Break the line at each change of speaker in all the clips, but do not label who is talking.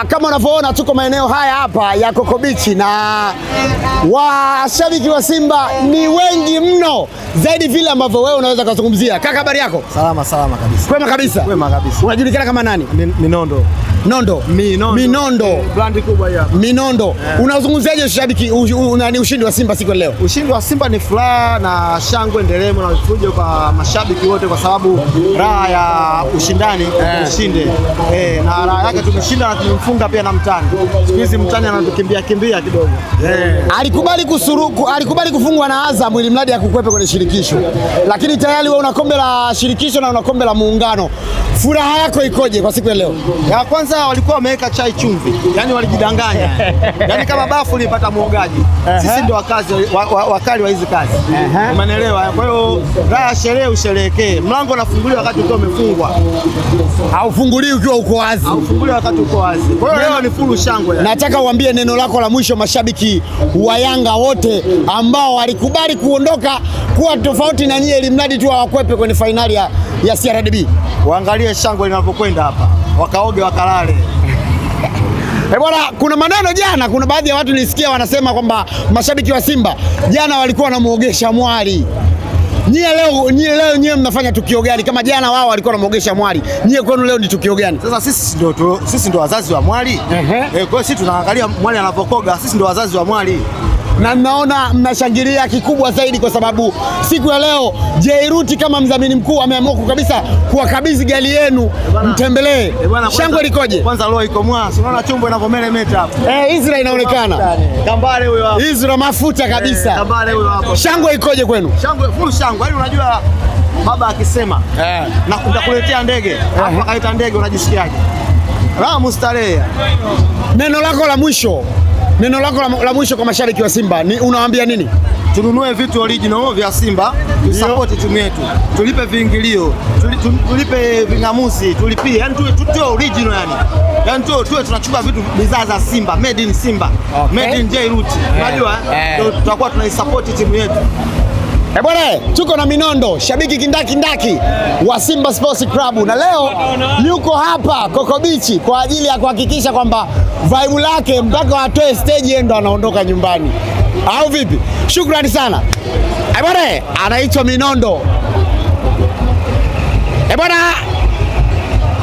Kama unavyoona tuko maeneo haya hapa ya Coco Beach na washabiki wa Simba ni wengi mno zaidi vile ambavyo wewe unaweza kuzungumzia. Kaka, habari yako?
Salama salama kabisa.
Kwema kabisa.
Kwema kabisa.
Unajulikana kama nani?
Minondo.
Nondo.
Minondo.
Minondo.
Brand kubwa hiyo.
Minondo. Unazungumziaje ushabiki nani ushindi wa Simba siku ya leo?
Ushindi wa Simba ni furaha na shangwe, nderemo na fujo kwa mashabiki wote, kwa sababu raha ya ushindani ushinde. Na raha yake tumeshinda na tumemfunga pia na mtani. Siku hizi mtani anatukimbia kimbia kidogo.
Alikubali kusuruku, alikubali kufungwa na Azam ili mradi akukwepe kwenye shirikisho, lakini tayari wewe una kombe la shirikisho na una kombe la muungano. Furaha yako ikoje kwa siku ya leo?
Ya kwanza walikuwa wameweka chai chumvi, yani walijidanganya, yani kama bafu lipata muogaji. Sisi ndio wakazi wakali wa hizi kazi, umeelewa? Kwa hiyo raha ya sherehe usherehekee. Mlango unafunguliwa wakati ukiwa umefungwa,
Haufunguliwi ukiwa uko wazi.
haufunguliwi wakati uko wazi. Kwa hiyo leo ni fulu shangwe.
Nataka uambie neno lako la mwisho mashabiki wa Yanga wote ambao walikubali kuondoka kuwa tofauti na nyie, ili mradi tu hawakwepe kwenye fainali ya CRDB.
Waangalie shangwe linavyokwenda hapa, wakaoge wakalale.
Eh, bwana, kuna maneno jana, kuna baadhi ya watu nilisikia wanasema kwamba mashabiki wa Simba jana walikuwa wanamuogesha mwali. Nyie leo nyie mnafanya tukio gani? Kama jana wao walikuwa wanamuogesha mwali, nyie kwenu leo ni tukio gani?
Sasa sisi ndio wazazi wa mwali. Kwa hiyo sisi tunaangalia mwali anapokoga, sisi ndio wazazi wa mwali.
Na mnaona mnashangilia kikubwa zaidi kwa sababu siku ya leo Jairuti kama mdhamini mkuu ameamua kabisa kuwakabidhi gari yenu mtembelee.
Bwana,
Shangwe likoje?
Kwanza roho iko mwa, si unaona chombo inavyomeremeta hapo.
Izra inaonekana.
Kambale huyo hapo.
Izra mafuta kabisa.
Kambale huyo hapo.
Shangwe ikoje kwenu?
Shangwe, full shangwe. Yaani unajua baba akisema na nitakuletea ndege, alafu akaleta ndege unajisikiaje? Raha mustarehe.
Neno lako la mwisho, neno lako la mwisho kwa mashabiki wa Simba ni unawaambia nini?
Tununue vitu original vya Simba, tusapoti timu yetu, tulipe viingilio, tulipe ving'amuzi, tulipie, yani tuwe original yani. Yani tuwe tunachukua vitu bidhaa za Simba, made in Simba, made in Jairuti. Unajua eh? Tutakuwa tunaisupport timu yetu.
Eh, bwana, tuko na Minondo, shabiki kindakindaki wa Simba Sports Club, na leo yuko hapa Coco Beach kwa ajili ya kuhakikisha kwamba vibe lake mpaka atoe stage, yeye ndo anaondoka nyumbani, au vipi? Shukrani sana. Eh, bwana, anaitwa Minondo. Eh, bwana,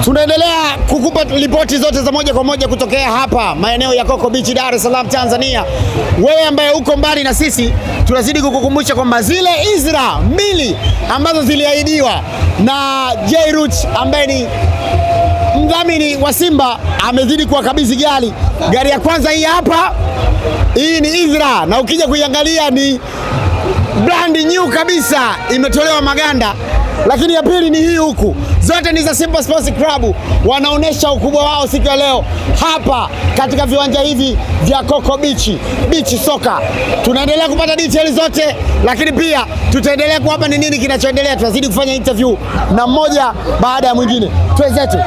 tunaendelea kukupa ripoti zote za moja kwa moja kutokea hapa maeneo ya Coco Beach, Dar es Salaam, Tanzania. Wewe ambaye uko mbali na sisi, tunazidi kukukumbusha kwamba zile Izra mbili ambazo ziliahidiwa na Jairut ambaye ni mdhamini wa Simba amezidi kuwakabidhi gari. Gari ya kwanza hii hapa, hii ni Izra, na ukija kuiangalia ni brand new kabisa, imetolewa maganda. Lakini ya pili ni hii huku, zote ni za Simba Sports Club. Wanaonesha ukubwa wao siku ya leo hapa katika viwanja hivi vya Coco Beach, Beach Soka. Tunaendelea kupata details zote, lakini pia tutaendelea kuwapa ni nini kinachoendelea. Tunazidi kufanya interview na mmoja baada ya mwingine. Twenzetu.